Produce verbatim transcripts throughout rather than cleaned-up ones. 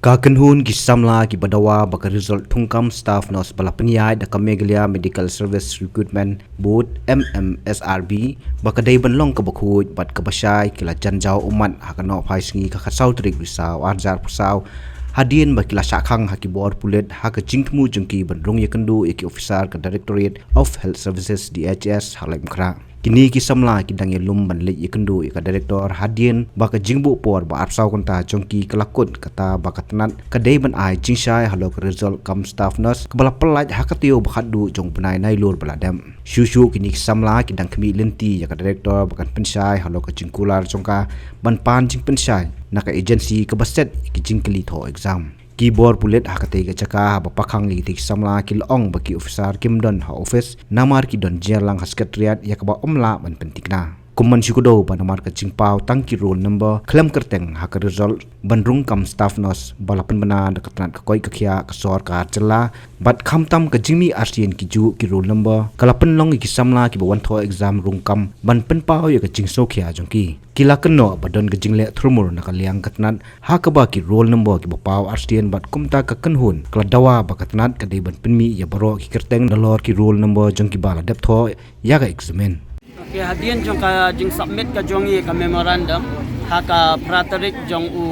Ka kynhun ki samla kiba dawa ba ka result thungkam staff nurse ba la pynïaid da ka Meghalaya Medical Service Recruitment Board, M M S R B, ba ka dei ban long kaba khuid bad kaba shai ki la jan jaw ummat ha ka nohphai sngi ka khatsaw tarik Risaw arhajar arphew saw, hadien ba ki la shah khang ha ki bor pulit ha ka jingthmu jong ki ban rung ïakynduh ïa ki officer ka Directorate of Health Services, D H S, ha Laitumkhrah. Kine ki samla ki dang ïalum ban leit ïakynduh ïa ka director hadien ba ka jingbuh por ba arphew saw kynta jong ki ka la kut, kata ba ka tnat ka dei ban ai jingshai halor ka result kam staff nurse kaba la pyllait ha ka taïew ba khatduh jong u bnai Nailur ba la dep. Shuh shuh kine ki samla ki dang khmih lynti ïa ka director ba kan pynshai halor ka jingkular jong ka ban pan jingpynshai na ka agency kaba set ïa ki jingkylli thoh exam. Ki bor pulit ha katei ka jaka haba pakhang ïa kitei ki samla ki la ong ba ki officer kim don ha office namar ki don jingïalang ha secretariat, ïa kaba ym lah ban pynthikna. Kum ban shu kdew ba namar ka jingpaw tang ki roll number khlem kyrteng ha ka result ban rung kam staff nurse ba la pynbna da ka tnat ka koit ka khiah ka sorkar jylla, bad khamtam ka jingmih arsien ki juh ki roll number ka la pynlong ïa ki samla kiba wan thoh exam rung kam ban pynpaw ïa ka jingsngewkhia jong ki. Ki la kynnoh ba don ka jingleh thurmur na ka liang ka tnat ha kaba ki roll number kiba paw arsien bad kumta ka kynhun ka la dawa ba ka tnat ka dei ban pynmih ïa baroh ki kyrteng nalor ki roll number jong kiba la dep thoh ïa ka eksamin. Okay, hadien jong ka jingsubmit ka jong ngi ka memorandum ha ka phra tarik jong u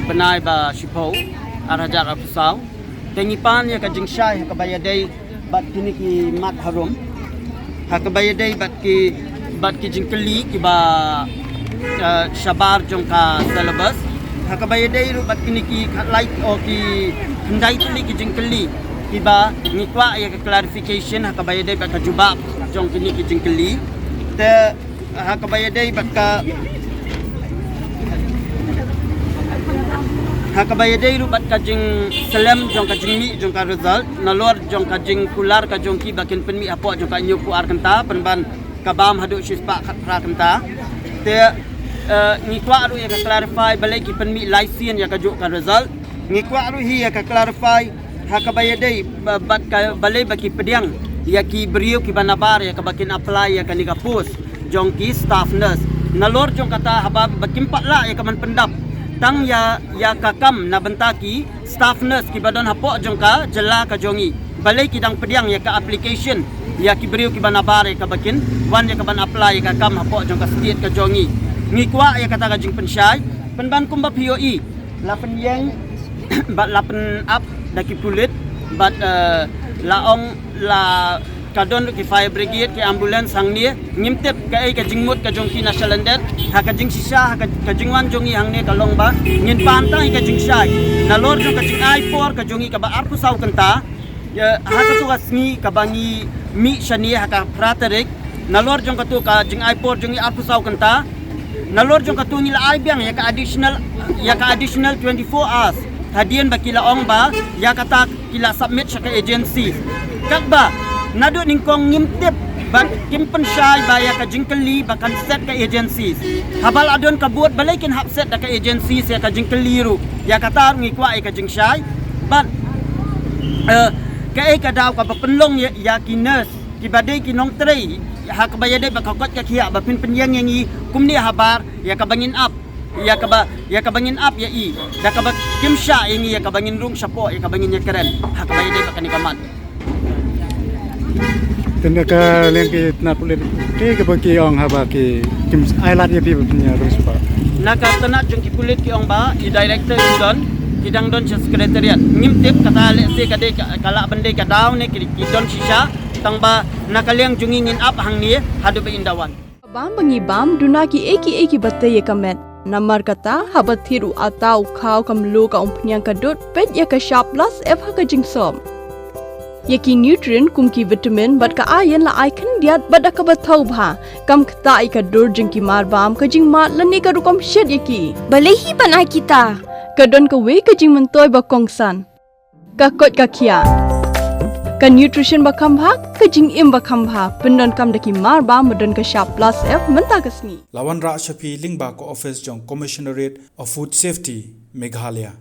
bnai ba shiphew, arhajar arphew saw. Te ngi pan ïa ka jingshai ha kaba ïadei bad kine ki mat harum, ha kaba ïadei bad ki, bad ki jingkylli kiba, eh, shabar jong ka syllabus, ha kaba ïadei ruh bad kine ki khatlai o ki khyndai tylli ki jingkylli kiba ngi kwah ïa ka clarification ha kaba ïadei bad ka jubab jong kine ki jingkylli. Te ha kaba ïadei bad ka, ha kaba ïadei ruh bad ka jingslem jong ka jingmih jong ka result nalor jong ka jingkular ka jong ki ba kin pynmih hapoh jong ka hynñiewphew ar kynta pynban ka bam haduh shispah khatphra kynta. Te, eh, ngi kwah ruh ïa ka clarify balei ki pynmih lai sien ïa kajuh ka result. Ngi kwah ruh hi ïa ka clarify ha kaba ïadei ba, bad ka balei ba ki pdiang ïa ki briew kiba nabar ïa kaba kin apply ïa kane ka post jong ki staff nurse. Nalor jong kata haba ba kim pat lah ïa ka ban pyndap tang ïa, ïa ka kam na bynta ki staff nurse kiba don hapoh jong ka jylla ka jong ngi. Balei ki dang pdiang ïa ka application ïa ki briew kiba nabar ïa kaba kin wan ïa ka ban apply ïa ka kam hapoh jong ka state ka jong ngi. Ngi kwah ïa kata ka jingpynshai pynban kumba phi ïohi la pynïeng bad la pyn-ap da ki pulit bad, eh, la ong la ka don ki fire brigade, ki ambulance hangne. Ngim tip kaei ka jingmut ka jong ki na shalyndet. Ha ka jingshisha, ha ka, ka jingwan jong ngi hangne ka long ba ngin pan tang ïa ka jingshai nalor jong ka jingai por ka jong ngi kaba arphew saw kynta. Ïa, ha katu ka sngi kaba ngi mih shane ha ka phra tarik, nalor jong katu ka jingai por jong ngi arphew saw kynta. Nalor jong katu ngi la ai biang ïa ka additional, ïa ka additional twenty-four hours. Hadien ba ki la ong ba ïa kata ki la submit sha ka agency. Katba naduh nyngkong ngim tip bad kim pynshai ba ïa ka jingkylli ba kan set ka agency. Haba la don ka bud balei kin hap set da ka agency ïa ka jingkylli ruh. Ïa kata ruh ngi kwah ïa ka jingshai. Bad, eh, kaei ka daw kaba pynlong ïa, ïa ki nurse kiba dei ki nongtrei ha kaba ïadei bad ka koit ka khiah ba phin pynïeng ïa ngi kumne habar ïa kaba ngin ap, ïa kaba, ïa kaba ngin ap ïa i da kaba kim shah ïa ngi ïa kaba ngin rung shapoh ïa kaba ngin ïakren ha kaba ïadei bad kane ka mat. Te na ka liang ki tnat pulit, ki kaba ki ong haba ki kim ai lad ïa phi ba phin ïa rung shapoh? Na ka tnat jong ki pulit ki ong ba i director i don, ki dang don sha secretariat. Ngim tip kata lehse ka dei ka, ka lah ban dei ka daw ne ki, ki don shisha. Tang ba na ka liang jong ngi ngin ap hangne haduh ba in da wan. Bam ba ngi bam duna kiei kiei kiba tei ïa ka met. Namar kata haba thied u ata u khaw ka mluh ka umphniang ka dud, peit ïa ka shap plus F ha ka jingsop. Ïa ki nutrient kum ki vitamin bad ka iron la ai khyndiat bad da kaba thaw bha. Kam ktah ïa ka dur jong ki marbam, ka jingmad lane ka rukom shet ïa ki. Balei hi ban ai kita? Ka don kawei ka jingmyntoi ba kongsan. Ka koit ka khiah. Ka nutrition ba kham bha, ka jingim ba kham bha, pyndonkam da ki marbam ba don ka shap plus F mynta ka sngi. La wanrah sha phi lyngba ka office jong Commissionerate of Food Safety, Meghalaya.